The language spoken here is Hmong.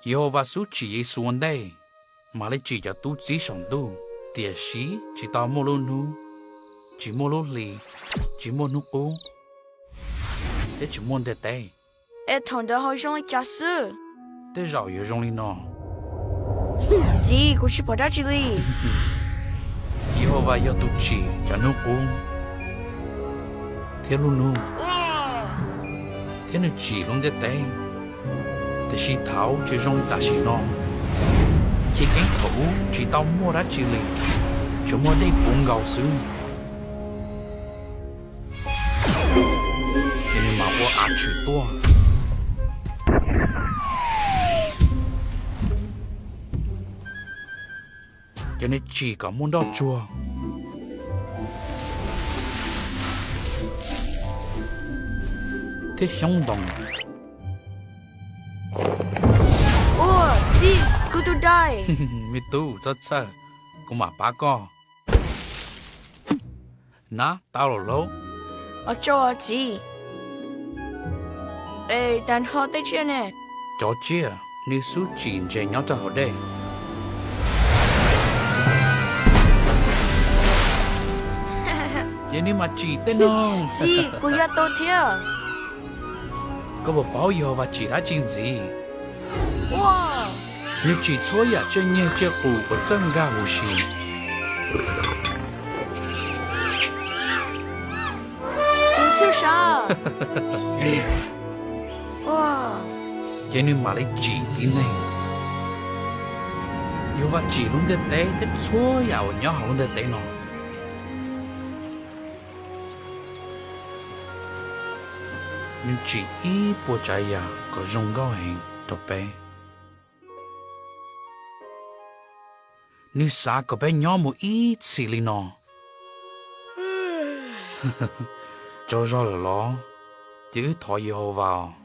Yehauvas xub tsim Yexus ua ntej, mam li tsim cov tub txib saum ntuj, tiam sis tsis tau muaj lub hnub, tsis muaj lub hli, tsis muaj hnub qub, thiab tsis muaj ntiaj teb. Es thaum ntawd ho zoo li cas xwb? Tej zaum yuav zoo li no. Txiv, kuv tsis pom dab tsi li. Yehauvas yog tus tsim cov hnub qub thiab lub hnub, thiab nws tsim lub ntiaj teb. Tiam sis thaum tsis zoo li tam sim no, chiv keeb thaum ub tsis tau muaj dab tsi li, tsuas muaj dej puv nkaus xwb. Ces nws mam ua av tshwm tuaj, ces nws tsim kom muaj nroj tsuag thiab xyoob ntoo. Ua, txiv, kuv tus dais. Me tub, txhob txhawj, kuv mam pab koj. Nab, tau lawm lauj. Ua tsaug txiv. Es tag nrho tej tsiaj ne? Cov tsiaj nws xub tsim ntses nyob rau hauv dej. Ces nws mam tsim tej no. Txiv, kuv yuav tau thiab. Koj puas paub Yehauvas tsim dab tsi ntxiv? Nws tsim txhua yam tsiaj nyeg tsiaj qus uas txawj nkag huv si. Ces nws mam li tsim tib neeg. Yehauvas tsim lub ntiaj teb thiab txhua yam uas nyob hauv lub ntiaj teb no. Nws tsim ib puas tsav yam kom zoo nkauj heev rau peb. Nws xav kom peb nyob mus ib txhis li no. Tsaug zog lawm los? Ces wb thov Yehauvas.